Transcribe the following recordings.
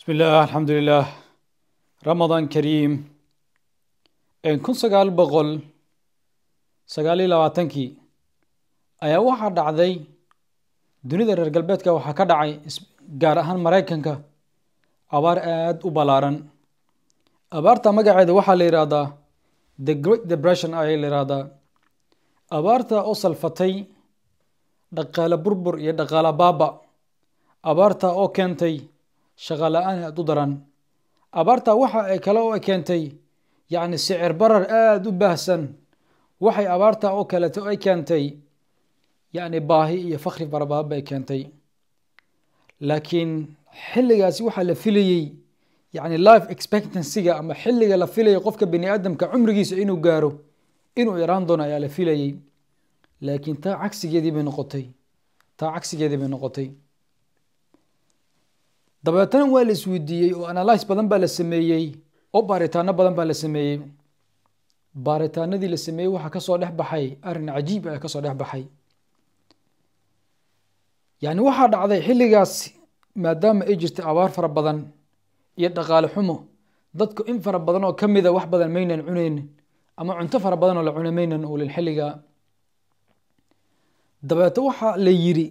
بسم الله، الحمد لله، رمضان كريم. 1929-kii ayaa waxaa dhacday dunida reer galbeedka, waxaa ka dhacay gaar ahaan Maraykanka abaar aada u ballaaran. Abaarta magaceeda waxaa la yidhaahdaa The Great Depression ayaa la yidhaahdaa. Abaarta oo salfatay dhaqaale burbur iyo dhaqaale baaba, abaarta oo keentay shaqo la-aan aada u daran, abaarta waxa ay kale oo keentay yacni sicir barar aada u baahsan, waxay abaarta oo kaleeto ay keentay yacni baahi iyo fakri fara badan bay keentay. Laakiin xilligaasi waxaa la filayey yacni life expectancy-ga ama xilliga la filayo qofka bini aadamka cumrigiisa inuu gaaro inuu yaraan doono ayaa la filayey, laakiin taa cagsigeedii bay noqotay, taa cagsigeedii bay noqotay. Dabeetana waa la isweydiiyey oo analyse badan baa la sameeyey oo baaritaano badan baa la sameeyey. Baaritaanadii la sameeyey waxaa kasoo dhex baxay arrin cajiib ayaa kasoo dhex baxay. Yacni waxaa dhacday xilligaas maadaama ay jirtay abaar fara badan iyo dhaqaale xumo, dadku in fara badan oo ka mida wax badan maynan cunayn ama cunto fara badan oo la cunay maynan oolin xilligaa. Dabeeto waxaa la yiri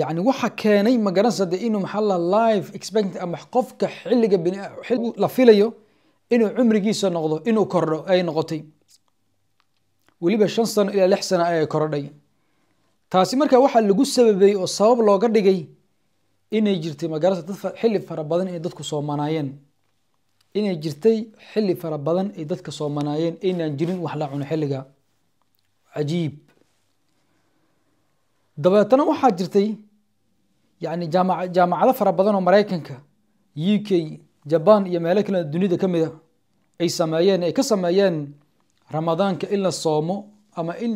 yacni waxa keenay magaranaysa dee inuu maxaa la life expect ama qofka xilliga bini xilli la filayo inuu cumrigiisa noqdo inuu kordho ay noqotay weliba 5 sano ilaa 6 sano ayay kordhay. Taasi marka waxaa lagu sababay oo sabab looga dhigay inay jirtay magaranaysa dad xilli fara badan ay dadku soomanaayeen, inay jirtay xilli fara badan ay dadka soomanaayeen, aynaan jirin wax la cuno xilliga. Cajiib. Dabeetana waxaa jirtay yacni jaamacado fara badan oo Maraykanka, UK, Jaban iyo meelo kale dunida ka mid a ay sameeyeen, ay ka sameeyeen Ramadaanka in la soomo ama in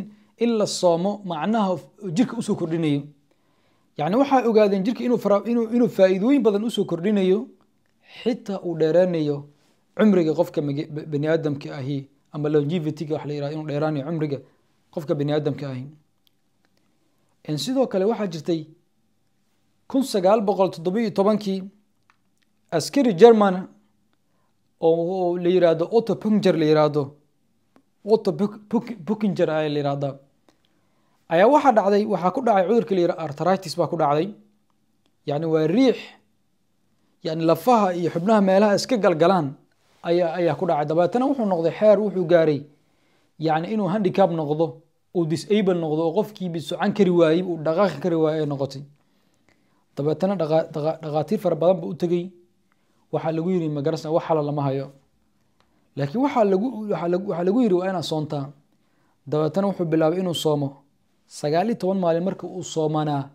la soomo macnaha jirka usoo kordhinayo. Yacni waxay ogaadeen jirka inuu fara inuu faa'iidooyin badan usoo kordhinayo, xitaa uu dheeraanayo cumriga qofka bani aadamka ahi ama longevity-ga wax la yihahdo, inuu dheeraanayo cumriga qofka bani aadamka ahi. Sidoo kale waxaa jirtay 1917-kii askari German oo la yiraahdo Otto Punger la yiraahdo, Otto Buchinger ayaa la yiraahdaa, ayaa waxaa dhacday, waxaa ku dhacay cudurka la yiraahdo arthritis baa ku dhacday. Yacni waa riix, yani lafaha iyo xubnaha meelaha iska galgalaan ayaa ku dhacay. Dabeetana wuxuu noqday xeer wuxuu gaaray yacni inuu handicap noqdo, uu disable noqdo oo qofkiiba socan kari waayey, uu dhaqaaqi kari waayey ay noqotay. Dabeetana dhaqaatiir fara badan buu u tegey. Waxaa lagu yiri magarasa wax xala lama hayo, laakiin waxaa lagu yiri waa inaad soontaa. Dabeetana wuxuu bilaabay inuu soomo. 19 maalin marka uu soomanaa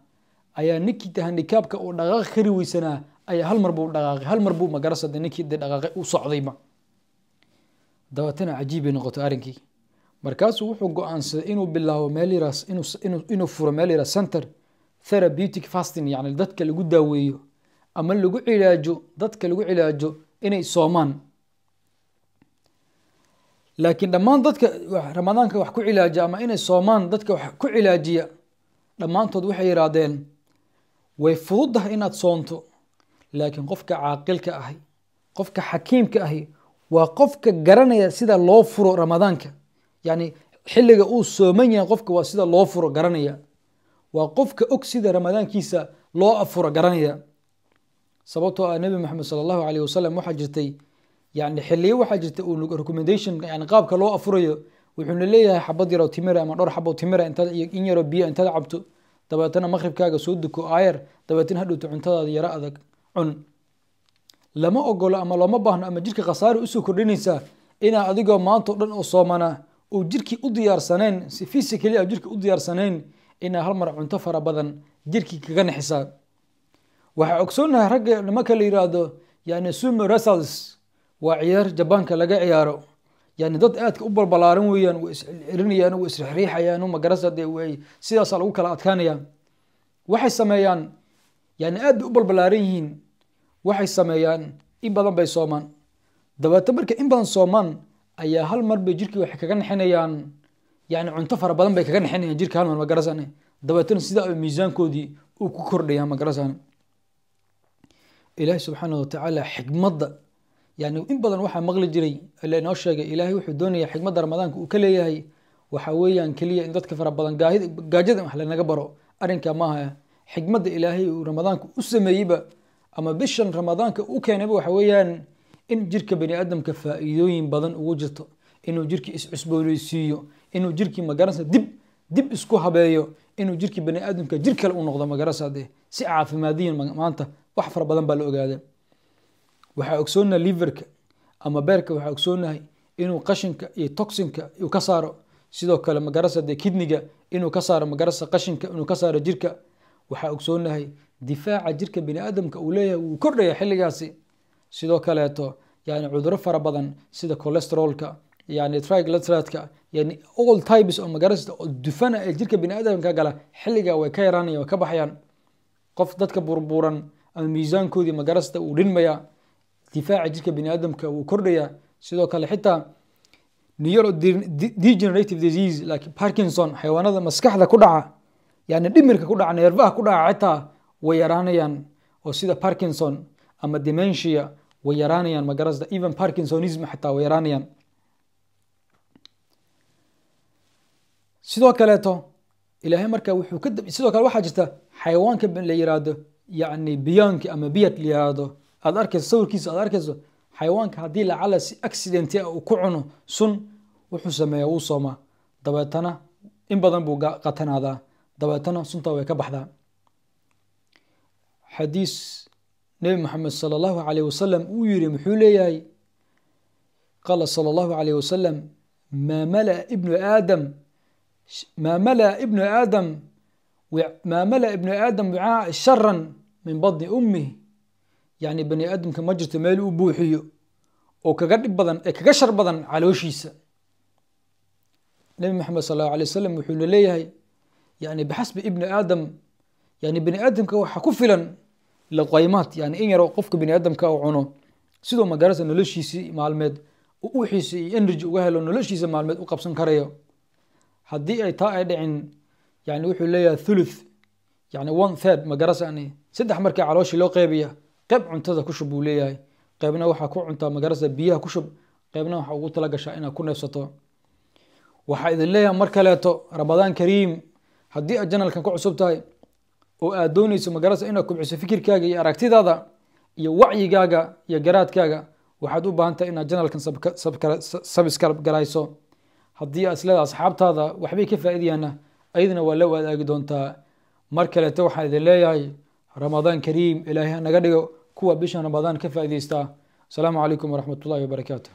ayaa ninkii handicapka uu dhaqaaqi kari weysanaa ayaa hal mar buu dhaqaaqay, hal mar buu magarasa de ninkii de dhaqaaqay, uu socdayba. Dabeetana cajiib bay noqotay arrinkii. Markaasuu wuxuu go-aansaday inuu bilaabo meel yiraas inuu furo meel yiraas center therapeutic fasting, yacni dadka lagu daaweeyo ama lagu cilaajo, dadka lagu cilaajo inay soomaan. Laakiin dhammaan dadka Ramadaanka wax ku cilaaja ama inay soomaan dadka wax ku cilaajiya dhammaantood waxay yidhaahdeen way fududahay inaad soonto, laakiin qofka caaqilka ahi, qofka xakiimka ahi waa qofka garanaya sida loo furo Ramadaanka. Yacni xilliga uu sooman yahay qofka waa sida loo furo garanaya, waa qofka og sida Ramadaankiisa loo afuro garanaya. Sababtoo ah Nebi Maxamed sala Allahu alayh wasalam waxaa jirtay yani xilliyo waxaa jirtay uu recommendation, yani qaabka loo afurayo, wuxuuna leeyahay xabad yaroo timira ama dhowr xabo timira intaad iyo in yaroo biyo intaad cabto, dabeetana maqribkaaga soo duko aayar, dabeetana hadhowto cuntadaada yaro adag cun. Lama ogolo ama looma baahno ama jirka khasaari usoo kordhinaysaa inaa adigoo maanta o dhan oo soomanaa uu jirkii u diyaarsanayn, si physically a jirka u diyaarsanayn, inaa hal mar cunto fara badan jirkii kaga naxisaa. Waxaa ogsoonahay ragga nimanka la yiraahdo yani sumo wrestlers, waa ciyaar Jabaanka laga ciyaaro, yani dad aadka u balbalaaran weeyaan, way iscelinayaan, way isriixriixayaan, magarasa dee way sidaasaa lagu kala adkaanaya. Waxay sameeyaan yani aad bay u balbalaaran yihiin. Waxay sameeyaan in badan bay soomaan. Dabeeto markay in badan soomaan ayaa hal mar bay jirkii waxay kaga nixinayaan, yani cunto fara badan bay kaga nixinayaan jirka hal mar, magarasane. Dabeetana sidaa ay miisaankoodii uu ku kordhaya, magarasane. Ilaahay subxaanahu watacaala xikmadda, yani in badan waxaa maqli jiray ila inoo sheegay, Ilaahay wuxuu doonayaa xikmadda Ramadaanka uu ka leeyahay waxa weeyaan keliya in dadka fara badan gaajada wax lanaga baro. Arrinka maaha. Xikmadda Ilaahay uu Ramadaanka u sameeyeyba ama bishan Ramadaanka u keenayba waxa weeyaan in jirka bani aadamka faa'iidooyin badan ugu jirto, inuu jirkii iscusboonaysiiyo, inuu jirkii magaranaysa dib isku habeeyo, inuu jirkii bani aadamka jir kale u noqdo magaranaysa dee si caafimaadiyan. Maanta wax fara badan baa la ogaaday. Waxaa ogsoonahay liverka ama beerka, waxaa ogsoonahay inuu qashinka iyo toxinka uu ka saaro. Sidoo kale magaranaysa dee kidniga inuu ka saaro magaranaysa qashinka inuu ka saaro jirka. Waxaa ogsoonahay difaaca jirka bani aadamka uu leeyahay wuu kordhaya xilligaasi. Sidoo kaleeto yani cudurro fara badan sida cholesterolka, yani triglycerideka, yani all types oo magaranaysa oo dufana ee jirka bani aadamka gala xilligaa way ka yaraanayaan, way ka baxayaan. Qof dadka burburan ama miisaankoodii magaranaysa uu dhinmaya, difaaca jirka bani aadamka wuu kordhaya. Sidoo kale xitaa neurodegenerative disease like Parkinson, xayawaanada maskaxda ku dhaca, yani dhimirka ku dhaca, neerfaha ku dhaca, xitaa way yaraanayaan, oo sida Parkinson ama dementia way yaraanayaan magaranaysa, even Parkinsonism xitaa way yaraanayaan. Sidoo kaleeto Ilaahay marka wuxuu ka sidoo kale waxaa jirta xayawaanka la yiraahdo yani biyaanki ama biyad la yiraahdo, aad arkayso sawirkiisa, aad arkayso xayawaanka haddii lacala si accident ah uu ku cuno sun, wuxuu sameeyaa wuu soomaa, dabeetana in badan buu qatanaadaa, dabeetana sunta way ka baxdaa. Xadiis Nebi Maxamed sala allahu calayh wasalam uu yiri muxuu leeyahay? Qaala sala allahu calayh wasalam: maa malaa ibnu aadam, maa malaa ibnu aadam, maa malaa ibnu aadam wicaa sharan min badni ummih. Yani bani aadamka ma jirto meel uu buuxiyo oo kaga dhib badan ee kaga shar badan calooshiisa. Nebi Maxamed sal allahu alay wasalam wuxuuna leeyahay yani bixasbi ibni aadam, yani bani aadamka waxaa ku filan luqaymaat, yani in yaroo qofka bani aadamka uu cuno sidoo magarasa noloshiisii maalmeed uxiisa iyo energy uga helo, noloshiisa maalmeed u qabsan karayo. Haddii ay taa ay dhicin, yani wuxuu leeyahay thuluth, yani 1/3 magarasa, yani saddex markii calooshii loo qeybiya, qeyb cuntada ku shub buu leeyahay, qeybna waxaa ku cuntaa magarasa biyaha ku shub, qeybna waxaa ugu tala gashaa inaad ku neefsato. Waxaa idin leeyahay mar kaleeto Ramadaan kariim. Haddii aad janalkan ku cusub tahay oo aad doonayso magarasa inaad kubciso fikirkaaga iyo aragtidaada iyo wacyigaaga iyo garaadkaaga, waxaad u baahan tahay inaad janalkan subscribe garayso. Haddii aad isleedahay asxaabtaada waxbay ka faa'iidayaana, ayadana waa la wadaagi doontaa. Mar kaleeto waxaan idin leeyahay Ramadaan kariim. Ilaahay ha naga dhigo kuwa bishan Ramadaan ka faa'iidaysta. Asalaamu calaykum waraxmatullahi wabarakaatu.